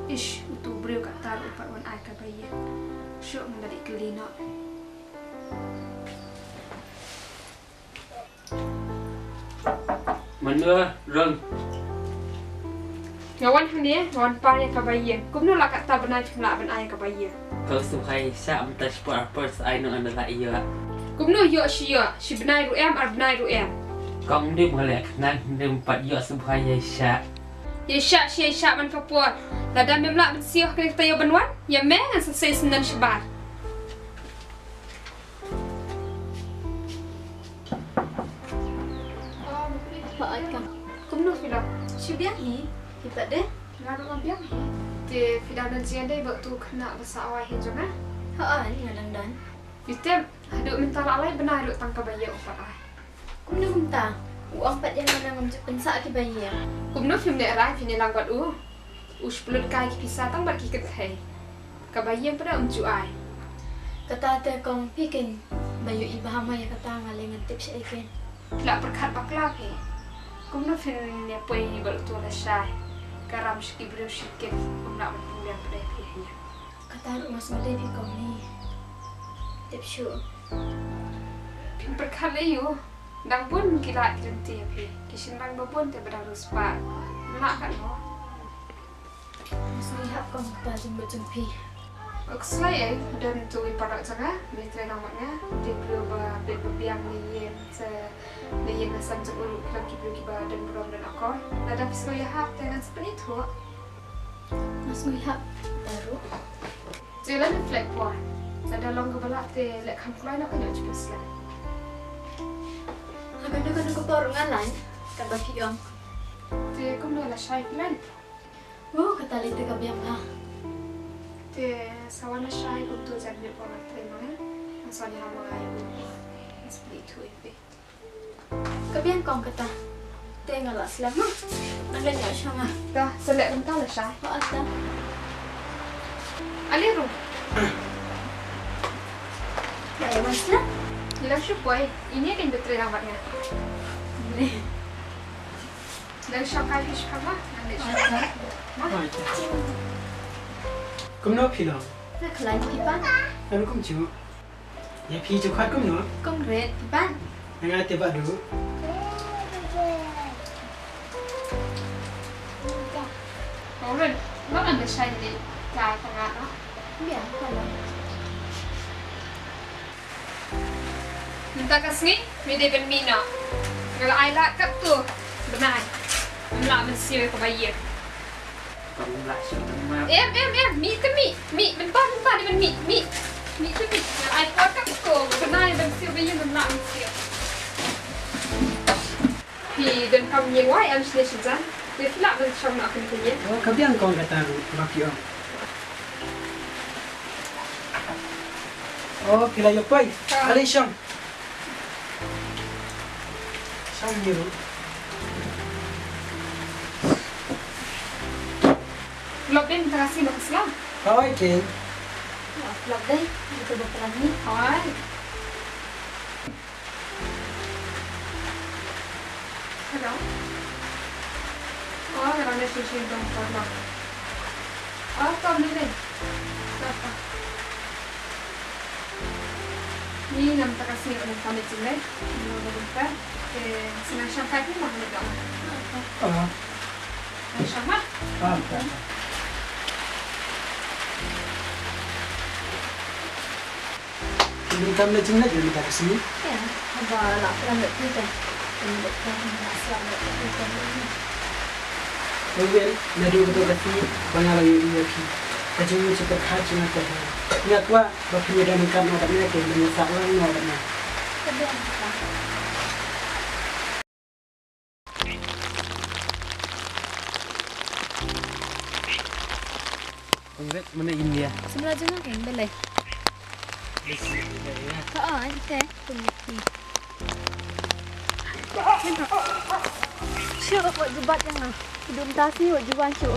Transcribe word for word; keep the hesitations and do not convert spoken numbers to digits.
Ish, utu u briew katta ruh u pat wan ai kaba ïa. Shuh, ngan da dei kylli noh. Mano, Rong? Nga wan hangne, nga wan pan ïa kaba ïa. Kumno la katta bnai phim lah ban ai kaba ïa? Kong sngewbha ïa shah, mynta shipor arpor sa ai noh ngan da lah ïa. Kumno ïoh shi ïoh, shi bnai ruh em, ar bnai ruh em. Kong, ym dei ba nga leh khnang, ym dei, ym pat ïoh, sngewbha ïa shah. Ïa shah shi ïa shah man ka por. Lada mem lah ban siew ha kane ka taïew ban wan, ïa me ngan sa sei sngewbha shabar. Kumno phi long? Shu biang hi, phi pat de? Nga ruh nga biang hi. Te phi dang don jingïadei bad utu u khynnah ba sah wai hi jong nga? Hooid, nga dang don. Phi tip, haduh mynta la lai bnai ruh tang kaba ïa u pat ai. Kumno kumta? U ong pat ïa nga ba ngam ju pynsah kiba ïa. Kumno phim lehrai, phin ïalang bad u? U shu pynlut kai ki pisa tang bad ki kynthei. Kaba ïa pat um ju ai. Kata te kong, phi keiñ ba ïohi bha ma ïa kata, nga lei ngan tip shaei keiñ. Phi la pyrkhat bakla phi? Kumno phin ïa poi bad utu u Lashai? Ka ram sha ki briew shi kit, um lah ban pynbiang pdeng phi hi. Kata ruh nga sngewdei phi kong, ni tip shuh. Phim pyrkhat lei u. Dang bun ki lad ki lynti ïa phi. Ki shynrang ba bun te ba dang riewspah. Ym lah katno. Nga sngewhap kong kata jingmut jong phi. Ym khuslai ei, don utu i paralok jong nga, me trei lang bad nga. Te briew ba peit ba biang ne ïeng, te ne ïeng ne sem jong u ruh ki long ki briew kiba don burom don akor. Lada phi sngew ïahap te ngan sa pynithuh. Nga sngewhap baroh. Te lada phi leh por, lada long kaba lah te leh kham kloi noh, ka ñiah jingpynshlur. Ha kano kano ka por ruh nga lait, katba phi ong. Te kumno Lashai, phi lait? Oh, kata lei te ka biang bha. Te sa wan Lashai, kumto jan miet por nga trei ma nga. Nga sa ïa ma nga ïa u. Nga sa pynithuh ïa phi. Ka biang kong kata. Te nga la slem ma. Nang leit noh sha nga. Te sa leit mynta Lashai. Hooid te. Ale Rong. Ba ïa wan slem. Ngi la shu poi. Ine keiñ ba trei lang bad nga. Nang shong kai phi sha kamra, ngan leit sha kamra. Kumno phi long? Nga khlaiñ, phi pat? Nga ruh kumjuh. Ïa phi jingkhot kumno? Kong Rit, phi pat? Nga te Bah Duh. Kong Rit, ma ngan da shai leit ka ka nga no. Biang ka la. Mynta ka sngi me dei ban mih noh. Nga la ai lad katto bnai. Ym lah ban siew ïa kaba ïeng. Em, em, em, mih te mih, mih, mynta, mynta dei ban mih, mih. Mih te mih. Nga la ai por katto bnai ban siew ba ïeng, ym lah ban siew. Phi donkam ïeng wai em shane shajan? Te phi lah ban shong noh kane ka ïing? Oh, ka biang kong kata ruh, ba phi ong. Oh, phi la ïoh poi. Ah. Ale shong. Shong ïa ruh. Lop dei mynta ka sngi ba ka slam. Hooid keiñ. Lop dei, ito ba ka slam ni. Hooid. Hello. Oh, hello, ne shin shin dong por lo. Oh, to ni le. To, to. Ni nam ta ka sngi, nam ta me jin le. Ni lo ba dong ta. Te, sina shang kai pun ma ni dong. Oh. Shang ma. Ah, ta. Phi donkam leit jingleit ne mynta ka sngi? Ïa, haba lah pynleit phi te. Pynleit phi te, lah slap leit phi te. Oi wel, naduh kato ka sngi ba nga la ïohi ïa phi, ka jingmut jingpyrkhat jong nga ka dei, nga kwah ba phin ïadon ryngkat noh bad nga, te ban ïasah lang noh bad nga. Ka dei ka. Kong Rit, mano India? Samla jong nga keiñ, balei? Bisi India, ya. Ha, ah, ite, kong Rit. Shu, wat jubat jong nga. Kidum tasi, wat jubat shu.